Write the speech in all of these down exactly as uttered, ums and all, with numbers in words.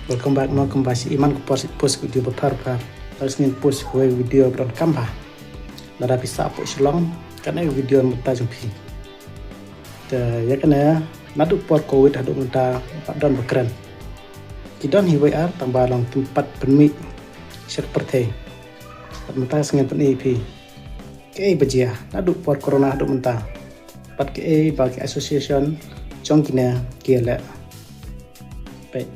Welcome back mo, kumba shi iman ko por shi post video ba phar phar. Lada ngin post ko video ba donkam ba, lada phi sah hapoh Shillong, kane video mynta jong phi. Te ïa kane, naduh por covid haduh mynta pat don ba kren. Ki don hi wei ar tang ba long tympat pynmih sha ka pyrthei. Bad mynta sngen pyni phi kaei ba jia naduh por corona haduh mynta, bad kaei ba ki association jong kine ki ïaleh. Peit.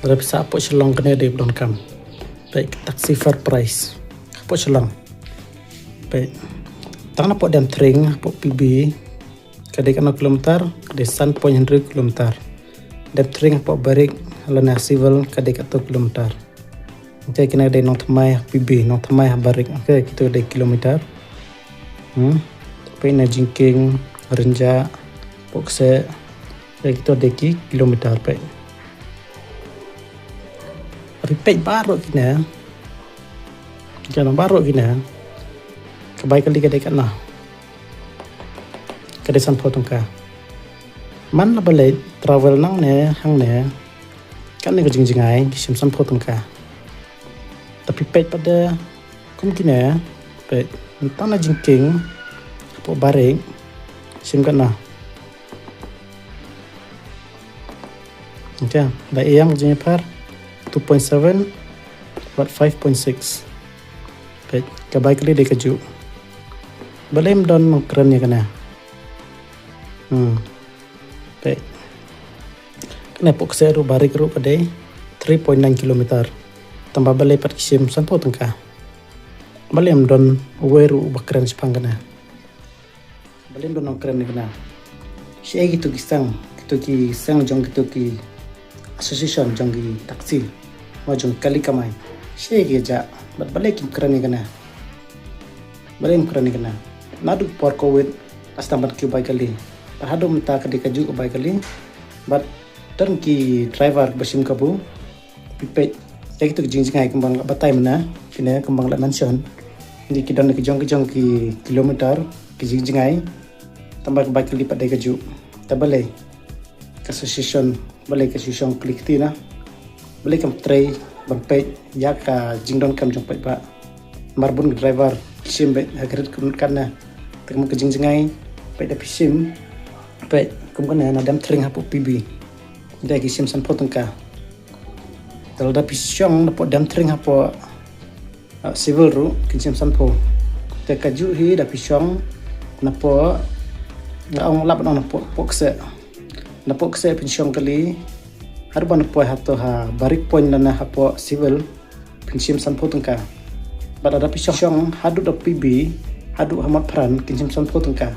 Lada phi sah hapoh Shillong kane dei ba donkam. Peit, taxi fare price hapoh Shillong. Peit, tang napoh Demthring hapoh P B ka dei katno kilometer? Ka dei san point hynriew kilometer. Demthring hapoh Barik lane Civil ka dei katto kilometer? Te kine dei Nongthymmai ha P B, Nongthymmai ha Barik. Okay, kito dei kilometer. Hmm. Peit na Jingkieng, Rynjah, Pohkseh. Te kito dei ki kilometer, peit. Phi peit baroh kine. Kine baroh kine. Ka bai kali ka dei katno? Ka dei sanphew tyngka. Man la balei travel nangne hangne, kane ka jingjngai ki shim sanphew tyngka. Lada phi peit pat de kum kine, peit, mynta na Jingkieng hapoh Barik shim katno? Okay, da ïa ka jingïapher two point seven bad five point six. Peit, ka bai kali dei kajuh. Balei ym don nongkren ïa kane? Hmm. Peit. Kane Pohkseh ruh, Barik ruh ka dei three point nine kilometer. Tangba balei pat ki shim sanphew tyngka? Balei ym don uwei ruh uba kren shaphang kane? Balei ym don nongkren ïa kane? Shaei kito ki seng, kito ki seng jong kito ki association jong ki taxi, mo jong ki kali kamai, shaei ki ïa jah? Bad balei kim kren ïa kane? Balei kim kren ïa kane? Naduh por covid la sdang ban kiew bai kali. Bad haduh mynta ka dei kajuh ka bai kali. Bad don ki driver ba shim kabu. Phi peit, ïa kito ki jingjngai kumba nga la batai mynne, kine kumba nga la mention. Ngi ki don ki jong ki jong ki kilometer ki jingjngai. Tangba ka bai kali pat dei kajuh. Te balei ka association, balei ka shu shong kli kti na? Balei kam trei ban peit ïa ka jingdonkam jong paidbah? Namar bun ki driver ki shim beit ha ka rit kumne katne. Te kum ka jingjngai, peit da phi shim, peit kum kane na Demthring hapoh P B, da ki shim sanphew tyngka. Te lada phi shong napoh Demthring hapoh, ah, Civil ruh kin shim sanphew. Te kajuh hi da phi shong napoh, nga ong lap ban ong napoh, Pohkseh. Napoh Pohkseh phin shong kali haduh ban poi hato ha Barik Point lane hapoh Civil, phin shim sanphew tyngka. Bad lada phi shong haduh da P B, haduh ha Motphran, kin shim sanphew tyngka.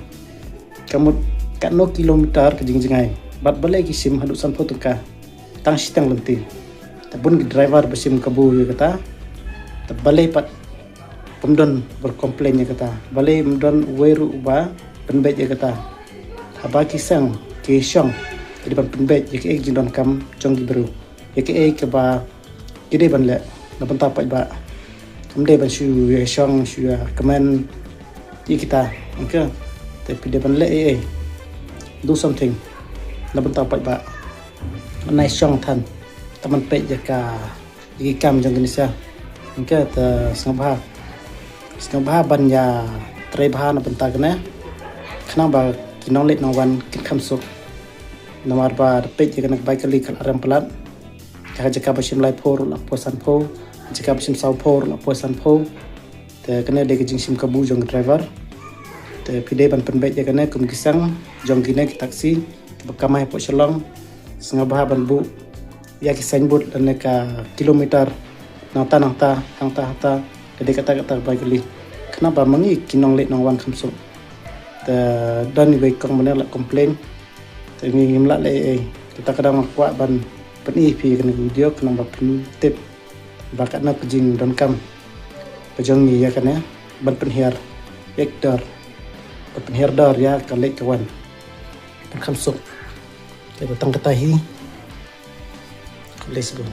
Ka mut katno kilometer ka jingjngai, bad balei ki shim haduh sanphew tyngka? Tang shiteng lynti. Te bun ki driver ba shim kabu ïa kata. Te balei pat ym don ba complain ïa kata? Balei ym don uwei ruh uba pynbeit ïa kata? Haba ki seng ki shong Ki dei ban pynbeit ïa kaei ka jingdonkam jong ki briew, ïa kaei kaba ki dei ban leh na bynta paidbah. Kam dei ban shu ïa shong shu ïa kmen ïa kita. Ïa ka te phi dei ban leh ei ei, do something na bynta paidbah. Nai shong than, tang ban peit ïa ka ïa ki kam jong kine sha. Ïa ka te sngewbha, sngewbha ban ïa trei bha na bynta kane, khnang ba ki nongleit nongwan kin kham suk. Namar ba da peit ïa kane ka bai kali ka la rem palat. Ka jaka ba shim laiphew ruh la poi sanphew, jaka ba shim sawphew ruh la poi sanphew. Te kane dei ka jingshim kabu jong ka driver. Te phi dei ban pynbeit ïa kane kum ki seng jong kine ki taxi ba kamai hapoh Shillong. Sngewbha ban buh ïa ki signboard lane ka kilometer nangta nangta, hangta hangta, ka dei kata kata ka bai kali, khnang ba ma ngi ki nongleit nongwan kham suk. Te don iwei i kong ba ne la complain, te ngi ngim lah leh ei ei. Kata ka dang kwah ban pyni ïa phi kane ka video khnang ba phin tip ba katno ka jingdonkam ka jong ngi ïa kane, ban pynhiar ïa ka dor, ban pynhiar dor ïa ka leit ka wan, ban kham suk. Te ba tang kata hi. Khublei shibun.